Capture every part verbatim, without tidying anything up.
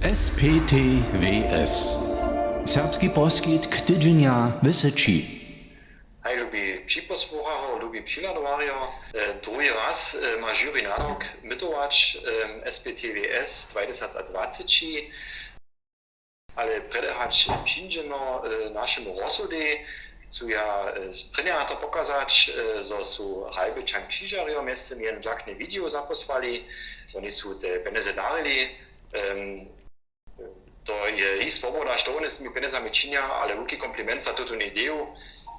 S P T W S. Serbski poskitk tydźenja w Syći. Haj, lubi připosłucharjo, lubi přihladowarjo. E, druhi raz, e, ma žuri nadawk mytować, e, S P T W S dwatysacdwaceći. Ale prjedy hač přińdźemy, e, našemu rozsudej, chcu ja, e, prěnje na to pokazać, e, zo su Hrajbečan křižarjo mjeztym jedne dźakne video zapósłali. Woni su te pjenjezy darili. Em, to je jich swoboda, što wone z tymi pjenjezami činja, ale wulki kompliment za tutón ideju.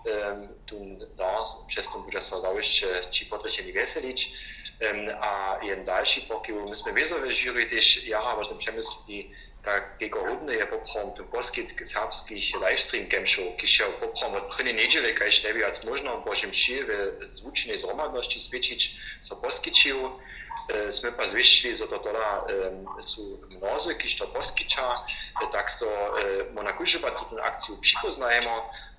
Em, tón, no, přez to móže so zawěsće ći potrjecheni wjeselić. Em, a jedyn dalši pokiw, my smy wězo w žiri tež jara wo tym přemyslili, kak, kajko hódny je poprawom tón poskitk serbskich livestream campow, kiž je poprawom wot prěnjeje njedźele, kaž njewjac móžno, Božej mši we zwučenej zhromadnosći swjećić, so poskićił. E, smy pak zwěsćili, zo to tola, em, su mnozy, kiž to poskića, e, tak so, e, my na kóždy pad tutón akciju připóznajemy,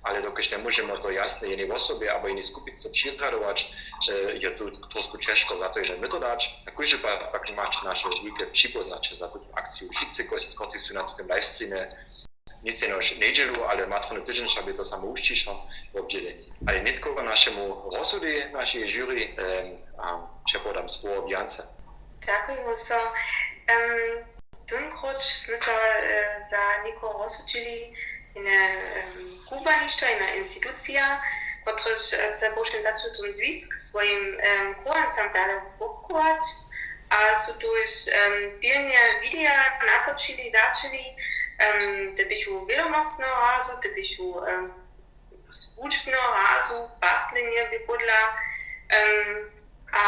ale dokelž njemóžemy to jasnje jenej wosobje abo jenej skupince přirjadować, e, je tu trošku ćežko za to jedno myto dać. Na kóždy pad pak maće naše wulke připóznaće za tutón akciju. Wšitcy, kotři, kotři su na tutym livestreamje, nic jenož njedźelu, ale matrony tydźeń, bě to samo wušćišo wobdźěleni. Ale nětko k našemu rozsudej našeje žuri, em, a přepodam słowo Bjance. Dźakujmy so. Em, Tónkróć smy so, e, za někoho rozsudźili, jene, em, kubłanišćo, jena institucija, kotryž, e, chce powšěm za tutón zwisk swojim, em, chórancam dale wobchować. A su tuž, em, pilnje wideja natočili, daćili, em, te běchu wědomostneho razu, te běchu, em, z wučbneho razu, paslenje bě podla, em, a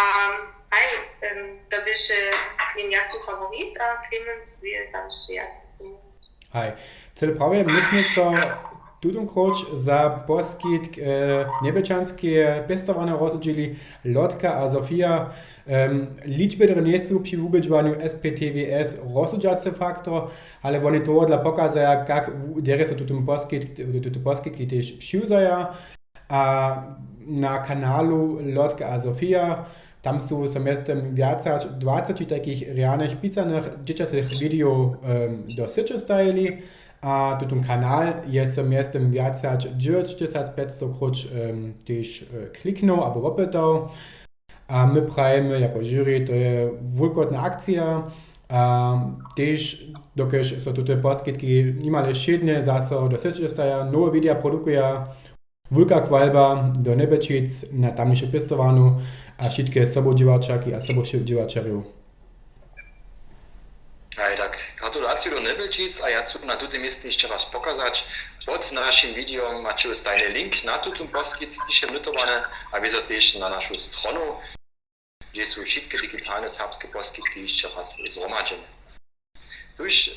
haj, em, to běše jen jasny favorit a Clemens wě zawěsće wjace k tomu. Haj, cyle prawje, my smy so tutónkróć za poskitk, e, Njebjelčanskeje pěstowarnje rozsudźili, Lotka a Sofia. Em, ličby, drje njejsu při wubědźowanju S P T W S rozsudźacy faktor, ale woni tohodla pokazaja, kak w-, derje so tutón poskitk, tutón poskitk tež přiwzaja. A na kanalu Lotka a Sofia, tam su so mjeztym wjac hač dwaceći takich rjanych pisanych dźěćacych widejow, em, do syće stajili. A tutón kanal je so mjeztym wjac hač dźewjećtysacpjećstowkróć, em, tež, e, kliknył abo wopytał. A my prajimy jako žuri, to je wulkotna akcija. A tež, dokelž so tute poskitki nimale wšědnje zaso do syće dostaja, nowe wideja produkuja, wulka chwalba do Njebjelčic na tamnišu pěstowarnu a wšitke sobudźěłaćerki a sobudźěłaćerjow. Haj, tak, gratulaciju do Njebjelčic a ja chcu na tutym městnje hišće raz pokazać. Pod našim videom maće stajnje link na tutón poskitk, kiž je mytowany, a wězo tež na našu stronu, hdźež su wšitke digitalne serbske poskitki hišće raz zhromadźene. Tuž,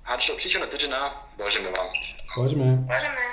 hač do přichodneho tydźenja, Božemy wam. Božemy. Božemy.